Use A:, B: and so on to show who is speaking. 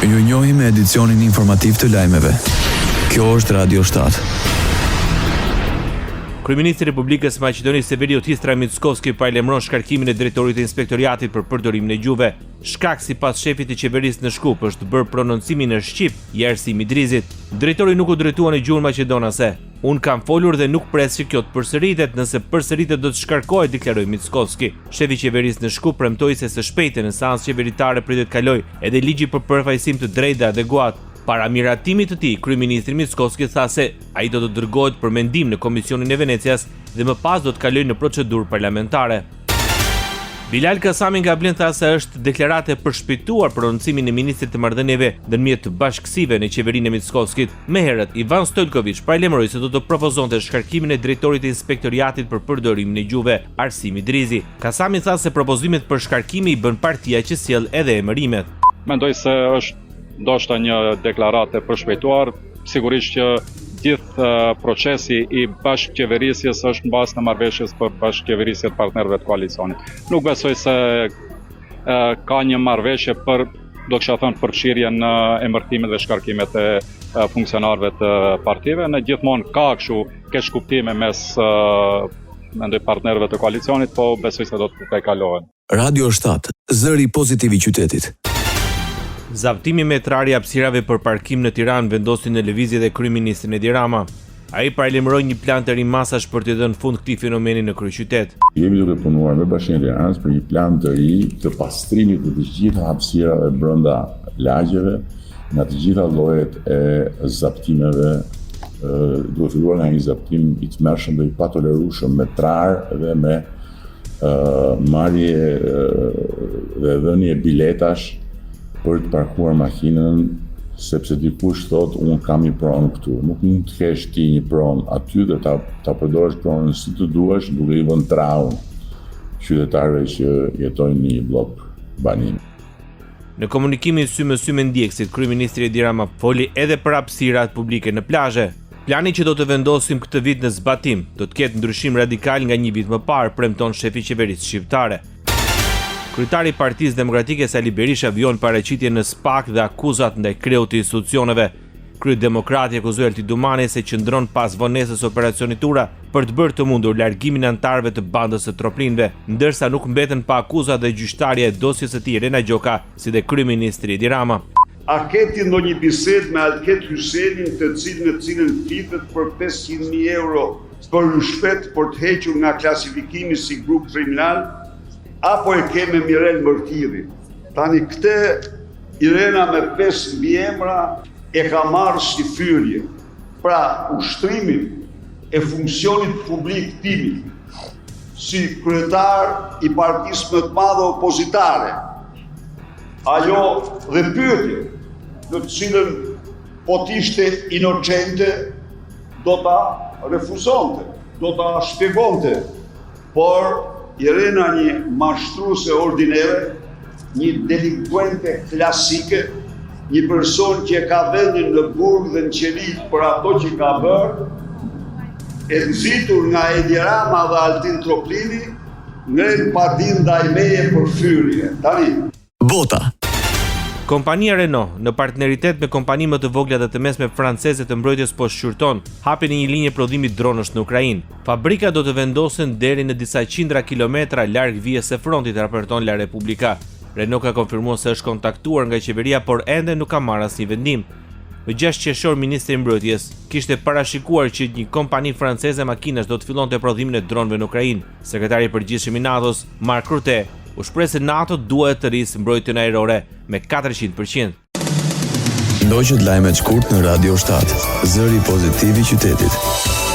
A: Ju njohim me edicionin informativ të lajmeve. Kjo është Radio 7.
B: Kryeministri i Republikës së Maqedonisë së Veriut Hristijan Mickoski paralajmëron shkarkimin e drejtorit të Inspektoriatit për përdorimin e gjuhëve. Shkak sipas shefit të qeverisë në Shkup është bërë prononcimi në shqip i Arsim Idrizit. Drejtori nuk u drejtua në gjuhën maqedonase. Unë kam folur dhe nuk pres që kjo të përsëritet, nëse përsëritet do të shkarkohet, deklaroi Mickoski. Shefi i qeverisë në Shkup premtoi se së shpejti në seancë qeveritare pritet të kalojë edhe ligji për përfaqësim të drejtë dhe adekuat. Para miratimit të tij, kryeministri Mickoski tha se ai do të dërgohet për mendim në Komisionin e Venecias dhe më pas do të kalojë në procedurë parlamentare. Bilal Kasami nga Vlen tha se është deklaratë e përshpejtuar prononcimin e ministrit të Marrëdhënieve ndërmjet bashkësive në qeverinë e Mickoskit. Më herët, Ivan Stojlkoviq paralajmëroi se do të propozonte shkarkimin e drejtorit të Inspektoriatit për përdorimin e gjuhëve, Arsim Idrizi. Kasami tha se propozimet për shkarkime i bën partia që sjell edhe emërimet.
C: Mendoj se është ndoshta një deklaratë e përshpejtuar, Sigurisht që gjithë procesi i bashkëqeverisjes është në bazë të marrëveshjes për bashkëqeverisje të partnerëve të koalicionit. Nuk besoj se ka një marrëveshje për do të kisha thënë përfshirje në emërtimet dhe shkarkimet e funksionarëve të partive. Në gjithmonë ka kështu keqkuptime mes mendoj partnerëve të koalicionit, po besoj se do të tejkalohen.
A: Radio 7, zëri pozitiv i qytetit.
B: Zaptimi me trarë i hapësirave për parkim në Tiranë vendosi në lëvizje dhe kryeministrin Edi Rama. Ai paralajmëroi një plan të ri masash për t'i dhënë fund këtij fenomeni në kryeqytet.
D: Jemi duke punuar me Bashkinë e Tiranës për një plan të ri të pastrimit të të gjitha hapësirave brenda lagjeve nga të gjitha llojet e zaptimeve, duke filluar nga një zaptim i tmerrshëm dhe i patolerueshëm me trarë dhe me marrje dhe dhënie biletash për të parkuar makinën sepse dikush thotë unë kam një pronë këtu. Nuk mund të kesh ti një pronë aty dhe ta ta përdorësh pronën si të duash duke i vënë traun qytetarëve që jetojnë në një bllok banimi.
B: Në komunikimin sy më sy me ndjekësit, kryeministri Edi Rama foli edhe për hapësirat publike në plazhe. Plani që do të vendosim këtë vit në zbatim, do të ketë ndryshim radikal nga një vit më parë, premton shefi i qeverisë shqiptare. Kryetari i Partisë Demokratike Sali Berisha vijon paraqitjen në SPAK dhe akuzat ndaj kreut të institucioneve. Kryedemokrati akuzoi Altin Dumanin se qëndron pas vonesës së operacionit Ura për të bërë të mundur largimin e anëtarëve të bandës së Troplinëve, ndërsa nuk mbetën pa akuza dhe gjyqtarja e dosjes së tij Irena Gjoka, si dhe kryeministri Edi Rama.
E: A ke ti ndonjë bisedë me Alket Hysenin të cilën në të cilën flitet për 500.000 euro për ryshfet për të hequr nga klasifikimi si grup kriminal apo e ke me Mirel Mërtirin? Tani këtë Irena me 5 mbiemra e ka marrë si fyerje. Pra, ushtrimin e funksionit publik timin si kryetar i partisë më të madhe opozitare. Ajo dhe pyetje në të cilën po të ishte inocente do ta refuzonte, do ta shpjegonte. Por, Irena një mashtruse ordinere, një delinkuente klasike, një person që e ka vendin në burg dhe në qeli për ato që ka bërë, e nxitur nga Edi Rama dhe Altin Troplini, ngren padi ndaj meje për fyerje. Tani,
A: Bota.
B: Kompania Renault, në partneritet me kompani më të vogla dhe të mesme franceze të mbrojtjes po shqyrton hapjen e një linje prodhimi dronësh në Ukrainë. Fabrikat do të vendosen deri në disa qindra kilometra larg vijës së frontit, raporton La Repubblica. Renault ka konfirmuar se është kontaktuar nga qeveria, por ende nuk ka marrë asnjë vendim. Më 6 qershor ministri i Mbrojtjes kishte parashikuar që një kompani franceze makinash do të fillonte prodhimin e dronëve në Ukrainë. Sekretari i Përgjithshëm i NATO-s, Mark Rutte, u shpreh se NATO duhet të rrisë mbrojtjen ajrore me 400 për qind.
A: Ndoqët lajmet shkurt në Radio 7, zëri pozitiv i qytetit.